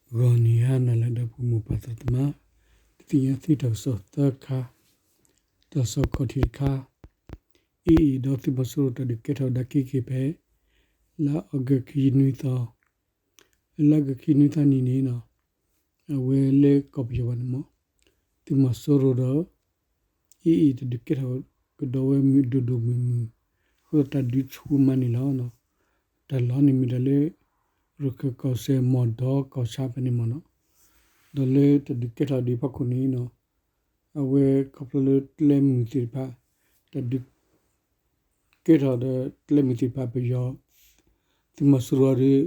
ဂီၤနံၤဟါနၤလၢအဂ့ၤ ဒီပုၢ်ဝဲၢ်မိၢ်ပၢ်သရၣ်သမါ, တသ့ၣ်ညါသုတၢ်ကစီၣ်သၢခါ, တၢ်ကစီၣ်ခီၣ်ထံးတခါ, အ့ၣ်အ့ၣ် ဒီးသုးမီၤစိရိၤတၢ်ဒုးကဲထီၣ်ကဒါက့ၤက့ၤဖဲ လါအီကူးခံဆံနွံသီ, လါအီကူးခံဆံနွံသီနံၤန့ၣ်နီၤ, အဝဲလၢကီၢ်ပယီၤဘၣ်န့ၣ်မ့ၢ် သုးမီၤစိရိၤဒီး အ့ၣ်အ့ၣ် တၢ်ဒုးကဲထီၣ်ကဒီးဝဲမုၢ်ဒိၣ်ဒိၣ်မုၢ်မုၢ်, အဃိသတးတၢ်ဒုးဆူၣ်မးန့ၣ်လီၤ. တၢ်လီၢ်န့ၣ်မ့ၢ်ဒၣ်လၢ ရခၢၣ်ကီၢ်စဲၣ်မီၢ်ဒီကီၢ်ဆၣ်ဖဲန့ၣ်မ့ၢ်နီၤ, ဒီးလၢတၢ်ဒုးကဲထီၣ်ဒံးဖီခိၣ်န့ၣ်နီၤ, အဝဲခီဖျိလၢကျဲမုၢ်သ့ၣ်တဖၣ်, တၢ်ဒုးကဲထီၣ်ဒီးကျဲမုၢ်သ့ၣ်တဖၣ်ပယီၤ, သုးမီၤစိရိၤဒီး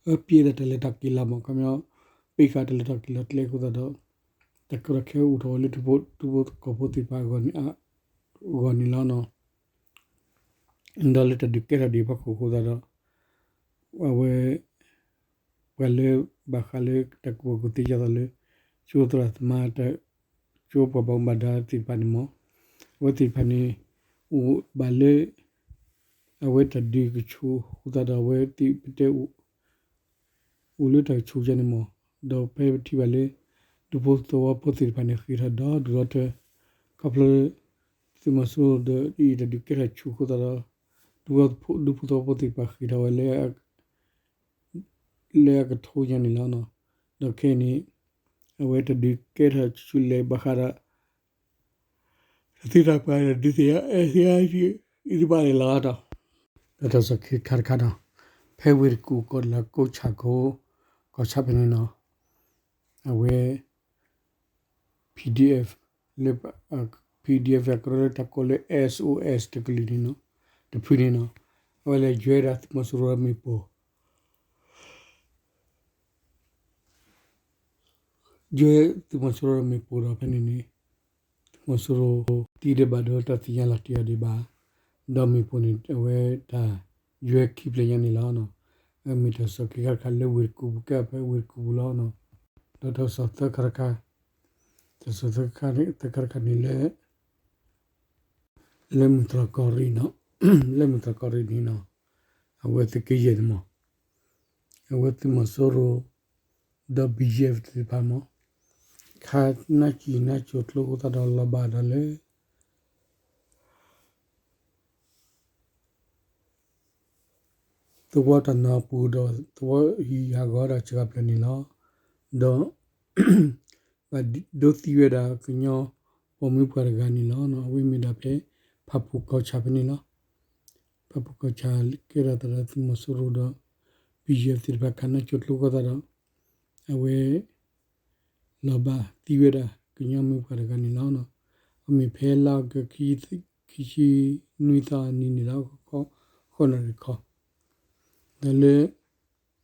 အပျဲဒၣ်တၢ်လဲၤထီၣ်က့ၤလီၤမ့ၢ် ခီပညီ ပ့ၢ်ဃာ်တၢ်လဲၤထီၣ်က့ၤလီၤကျဲအဃိသတးဒီး တၢ်ကီတၢ်ခဲအိၣ်ထီၣ်ဝဲလၢထံဖိကီၢ်ဖိသ့ၣ်တဖၣ်အဂီၢ်န့ၣ်လီၤ. ဒီးလၢတၢ်ဒုးကဲထီၣ်ဒံးဖီခိၣ်အဃိသတးဒီး အဝဲ ပှၤလၢဘၣ်ဃးလၢတၢ်ကူၣ်ဘၣ်ကူၣ်သ့ဒ်သိးလၢ ကၠိသရၣ်သမါ, ကၠိပှၤဘၣ်မူဘၣ်ဒါသ့ၣ်တဖၣ်န့ၣ်မ့ၢ် အဝဲသ့ၣ်တဖၣ်န့ၣ် အိၣ်ဘၣ်လၢ အဝဲတၢ်ဒုးကဆူၣ်အဃိသတးဒီး အဝဲသ့ၣ်ပတဲ အိၣ်လၢတၢ်ကဆူၣ်ယါန့ၣ်မ့ၢ်, ဒီးဖဲပထံၣ်ဘၣ်လၢ ဒူဖိသဝီဖိသ့ၣ်တဖၣ်န့ၣ် ဃ့ၢ်ထီၣ်ဒီဒူၣ်ဒီထၢ ခီဖျိ သုးမီၤစိရိၤဒီးအံၤတၢ်ဒုးကဲထီၣ်ဆူၣ်အဃိသတးဒီး ဒူဖိသဝီဖိသ့ၣ်တဖၣ်ဃ့ၢ်ထီၣ်ဝဲလၢ လၢအကထိညါန့ၣ်လီၤ. ဒီးခဲအံၤန့ၣ် အဝဲတၢ်ဒုးကဲထီၣ်ဆူၣ်ဆူၣ်လဲၤဘၣ်ဃးဒီး တၢ်သံတၢ်ပှၢ်ဒီးဒုးသ့ၣ်ညါ အဲၣ်သ့ၣ်ညါ အံၤတဘၣ်န့ၣ်လီၤ. ဒီးတၢ်ကစီၣ်ခံခါတခါဒီး ဖဲဝ့ၢ်တကူၣ်ကီၢ်လၢကိးဆၣ်ကိး ကီၢ်ဆၣ်ဖဲန့ၣ်နီၤ, အဝဲ PDF လၢ PDF အကရၢလၢတၢ်ကိးလၢ SOS တကလုာ်န့ၣ်နီၤ, တဖုန့ၣ်နီၤ, အဝဲလဲၤယွဲဒၣ်သုးမီၤစိရိၤမ့ၣ်ပိၢ် ယွဲသုးမီၤစိရိၤမ့ၣ်ပိၢ်ဒီးဖဲန့ၣ်န့ၣ် သုးမီၤစိရိၤသံဒံးဘၣ်ဒီးတၢ်သ့ၣ်ညါလီၤတံၢ်အီၤဒံးဘၣ်, ဒီးမ့ၣ်ပိၢ်န့ၣ် အဝဲတၢ်ယွဲခံဖျၢၣ်ညါန့ၣ်လီၤ. အမ့ၢ်တၢ်ကစီၣ်ခံခါတခါလၢဝ့ၢ်တကူၣ်ပူၤ ကဲဖဲဝ့ၢ်တကူၣ်ပူၤလီၤ. ဒီးတၢ်ကစီၣ်သၢခါတခါ, တၢ်ကစီၣ်သၢခါတခါန့ၣ်လၢ လၢမုၢ်တြီၢ်ကီၢ်ရ့ၣ်နီၤ, လၢမုၢ်တြီၢ်ကီၢ်ရ့ၣ်န့ၣ်နီၤ, အဝဲသုးက့ယဲၢ်န့ၣ်မ့ၢ် အဝဲသုးမီၤစိရိၤ ဒီး BGF သ့ၣ်တဖၣ်မ့ၢ် ခးနါစံၣ်နါစိၤကျိအဃိသတးဒီးလီၤဘၣ်ဒီးလၢ သဝီတၢ်နၢ်ပူၤဒီးသဝီဟံၣ်ဟးဂီၤဒီးစှၤဖျၢၣ်န့ၣ်လီၤ. ဒီး ဘၣ်ဒိသံဝဲဒၣ်ကညီပိာ်မုၣ်ပှၢ်တဂၤန့ၣ်လီၤ. အဝဲမ့ၢ်ဒၣ်ဖဲ ဖၣ်ပူၣ်ကီၢ်ဆၣ်ဖဲန့ၣ်လီၤ. ဖၣ်ပူၣ်ကီၢ်ဆၣ် ကဲထီၣ်သးဒီးသုးမီၤစိရိၤဒီး BGF သ့ၣ်တဖၣ်ခးနါစိၤကျိအဃိသတးဒီး အဝဲ လီၤဘၣ်သံဝဲဒၣ်ကညီမုၣ်ပှၢ်တဂၤန့ၣ်လီၤ. အမ့ၢ်ဖဲလါအီကူး ခံဆံနွံသီအနံၤန့ၣ်လီၤ. ဃိးနၣ်ရံၣ်ခီ ဒီးလၢ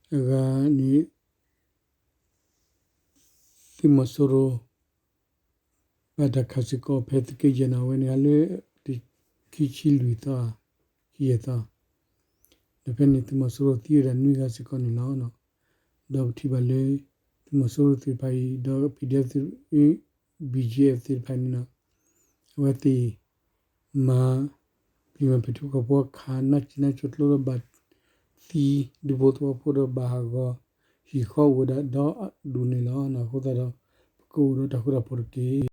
အဂၤန့ၣ် သုးမီၤစိရိၤ ဘၣ်တၢ်ခးစ့ၢ်ကီးဖဲသုးက့ယဲၢ်န့ၣ် အဝဲန့ၣ်လၢ ခံဆံလွံၢ်သီ ခံယဲၢ်သီ ဒီးဖဲန့ၣ်သုးမီၤစိရိၤသံဝဲဒၣ်နွံဂၤစ့ၢ်ကီးန့ၣ်လီၤ. ဒီးပထံၣ်ဘၣ်လၢ သုးမီၤစိရိၤသ့ၣ်တဖၣ်အံၤ ဒီး PDF သ့ၣ် BGF သ့ၣ်တဖၣ်န့ၣ် အဝဲသ့ၣ် မၤ ပျံၤမၤဖုးထံဖိကီၢ်ဖိ ခးနါစံၣ်နါစိၤကျိဒီးဘၣ်သံ ဒူဖိသဝီဖိဒီးဘၣ်ဟးဂီၤ ဟံၣ်ဃီအိၣ်ဝဲဒၣ်ဒီဒူၣ်န့ၣ်လီၤ. အဃိသတးဒီး ပကအိၣ်ဒီးတၢ်ဃူတၢ်ဖိးတက့ၢ်.